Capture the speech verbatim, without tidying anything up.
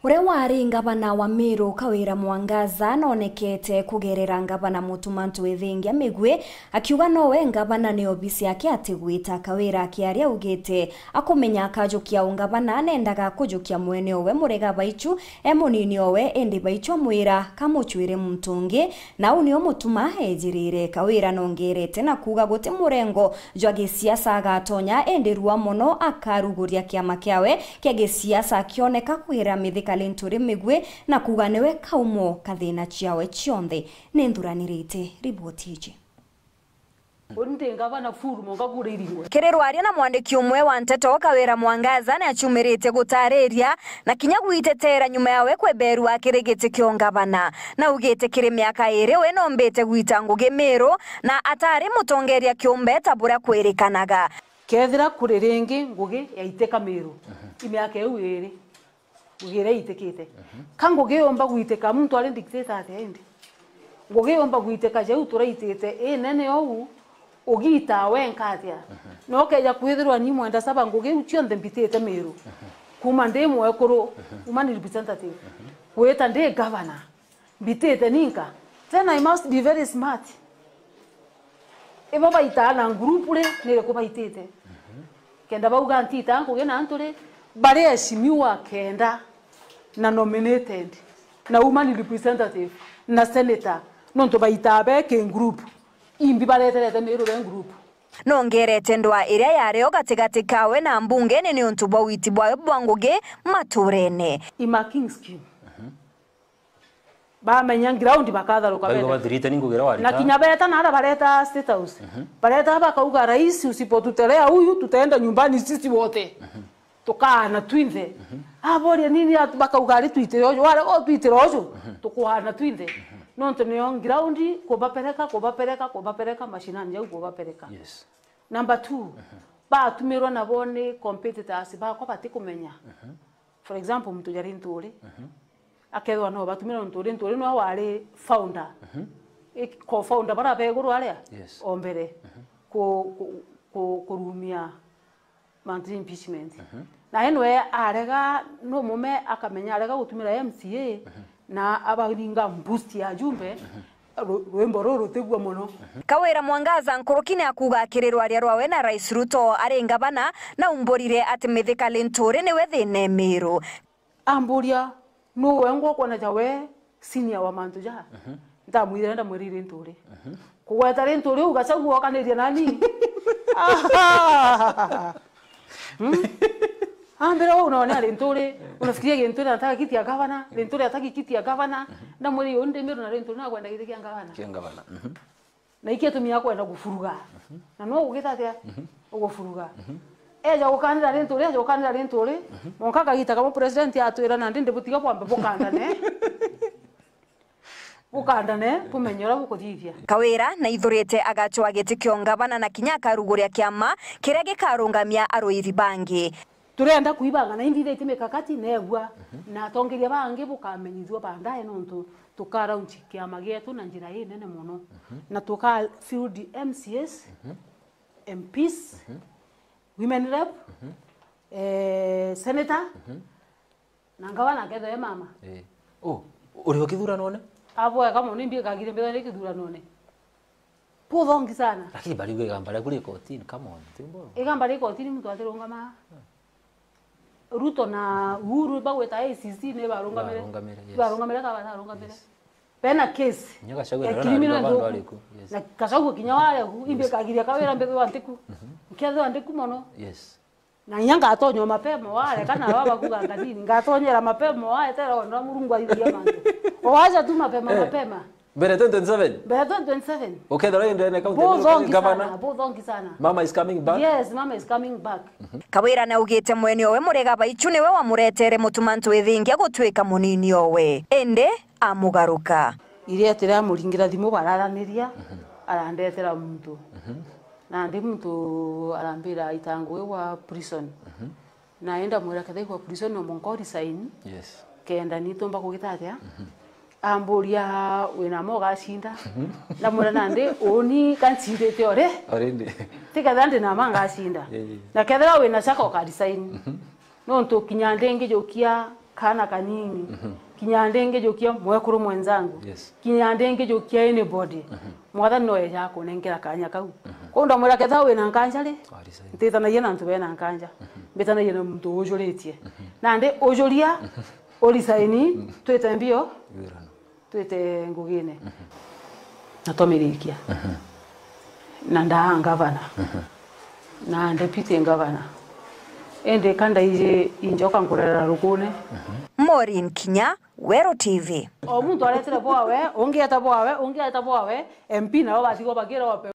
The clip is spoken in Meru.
Uria wari ngavana wa Meru, Kawira Mwangaza, nonekete kugerera ngavana Mutuma Ntwithingia Migwi, akiuga nowe ngavana ni obisi yake atigwita. Kawira akiaria augite akumenya akajukia ungavana, nendaga kujukia mwene owe Murega Baichu e munini owe, indi Baichu amwira kamucwire muntu ungi, na u nio Mutuma ejirire. Kawira nongerete na kuuga guti murengo jwa gisiasa agatonya, indi rua mono akaruguria kiama kiawe kia gisiasa kioneka kwira Mithika Linturi Migwi na kuuga niwe kaumo ka thina ciawe cionthe. Ni nthuranirite riboti iji. Uni ndi ngavana full, monga kura iringwe. Kiri rwaria na mwandiki umwe wa nteto, Kawira Mwangaza ni aciumiritie gutariria na kinya gwiteteera nyuma yawe kweberua kiri giti kia ungavana. Naugite kiri miaka iri we nombite gwita ngugi Miru na atari mutongeria kiumbe ta buria kwirikanaga. Kethira kuri ringi ngugi yaitika Miru, i miaka iu iri, ngugi iria iitikite. Ka ngugi yumba gwitika, muntu ari dictator atia indi? Ngugi yumba gwitika jau turaitite inene ou, ugiitaa wenka atia? Na ukeja kwithirwa ni mwenda saba ngugi iu cionthe mbitite Miru. Kuma ndi mwekuru, woman representative, gwita ndi governor, mbitite ninka. Then I must be very smart. Ibo baitaa na group ri, ni iriku baitite? Kenda bauga ntitaa ngugi na antu ri, bari eshimiwa kenda na nominated na woman representative na senator, nontu baitaa be ki group, imbi bareterete Miru be group. Nongerete ndwaa iria yari o gatigati kawe na mbunge ni niuntu bwa witi bwawe bwa ngugi maturene. Imaking scheme. Bamenya ground bakatharuka. Baiga bende. Bathirite ni ngugi iria warita. Na kinya beta na ara bareta State House. Bareta bakauga, "Rais, usipotutelea huyu, tutaenda nyumbani sisi wote." Tukaana twinthe. Aboria nini atu-, bakauga, "Ari twitire uju, ware o twitire uju, tukuana twinthe." Nontu nio ground, kubapereka, kubapereka, kubapereka, mashinani jau kubapereka. Yes. Number two, batumirwa nabo ni competitors bakwa batikumenya. For example, muntu jari Nturi. Akethwa no batumire nontu uri Nturi nwe wari founder. I co-founder bara beguru aria. Yes. O mbere. Ku-, ku-, ku-, kurumia mantu ja impeachment. Na enwe arega, no mume akamenya arega gutumira M C A na abaringa boost ya jumbe, ru-, rwimbo ruru rutigua muno. Kawira Mwangaza nkuruki ni akuuga akiri rwaria rwawe na Rais Ruto ari ngavana, na umburire ati Mithika Linturi niwe thina e Miru. Amburia, "Nu wengwa ukwona ja we senior wa mantu ja?" Ndamwirire, ndamwirire Linturi. Kugweta Linturi u Gachagua okaniria nani? Hmm? Ambira, "Wewe unaonea Linturi, unafikiria Linturi anataka kiti ya gavana, Linturi ataki kiti ya gavana." Ndamwirire, "Uyu ndi Miru na Linturi nakwenda giti kia gavana." Kia gavana. Na ikio itumi akwenda gufuruga. Na no ugita atia? Ugufuruga. Eja gukanira Linturi, eja gukanira Linturi. Monka kagita kamwe president atwira, "Nandi ndibutiga bwambe bukandane." Bukandane, bumenye uria bukuthithia. Kawira naithurite agacwa giti kia ungavana na kinya akaruguria kiama kiria gikarungamia aruiri bangi. Turenda kuibanga na inthithitie mikakati neegua, na atongeria bangi bukamenyithua baadaye, nontu tuka launch kiama gietu na njira inene mono, na tuka field M C As, M Ps, women rep, eh, senator, na ngavana akethwa e mama. Eh. Oh, uri o kithuranone? Abwega mono, imbi ikagire mbethwa ni kithuranone. Buthongi sana. Lakini bariuga igamba riaku ri kotini, come on, ti mboro. Igamba ri kotini muntu atirungama. Ruto na Uhuru bagweta A I C C ni barungamire. Barungamire, yes. Barungamire ka batarungamire. Yes. Bena case. Kinya Gachagua ya na criminal Raila bado nduku. Ari ku, yes. Na Gachagua kinya ware ku, imbi kagiria Kawira mbethwa ndi ku. Nkethwa ndi ku mono. Yes. Na inya ngatonya o mapema ware, kana baba kuga nganini, ngatonyera mapema ware, tera ona Murungu aithia mantu. Owaja tu mapema, eh, mapema. Mbere twenty twenty-seven? Mbere twenty twenty-seven. Ukethirwa indi ene county. Buthongi sana, buthongi sana. Mama is coming back? Yes, mama is coming back. Kawira naugite mwene owe Murega Baichu niwe wamuretere Mutuma Ntwithingia gutwika munini owe. Indi amugaruka. Iria tiramuringira thimu bararaniria, arandetera muntu. Nandi muntu arambira aita ngugi gwa prison. Nae ndamwira kethira igwa prison no mwanka resign. Yes. Kenda nitumba kugita atia? Amburia, "Wina ma ugacinda?" Ndamwira, "Nandi uni kancindite ore." Already. Ti kethira ndi na ma ngacinda. Yeah, yeah. Na kethira wina shaka uka resign. Nontu kinya ndingijukia kaana kanini, kinya ndingijukia mwekuru mwenzangu, kinya ndingijukia anybody, Mwathani no ejaga kunenkera kaanya kau. Kwou ndamwira, kethira wina nkanja ri, ntitanagia na antu bena nkanja, mbitanagia na muntu ujuritie. Nandi ujuria, urisaini, twite mbio, twite ngugine. Na twamirikia. Na ndaa ngavana. Na deputy ngavana. Indi ka ndaiji injoka nkurera rukune. Maureen Kinya, Weru T V. O muntu aretire bwawe, ungi eta bwawe, ungi eta bwawe, M P nabo batigwa bakira ope.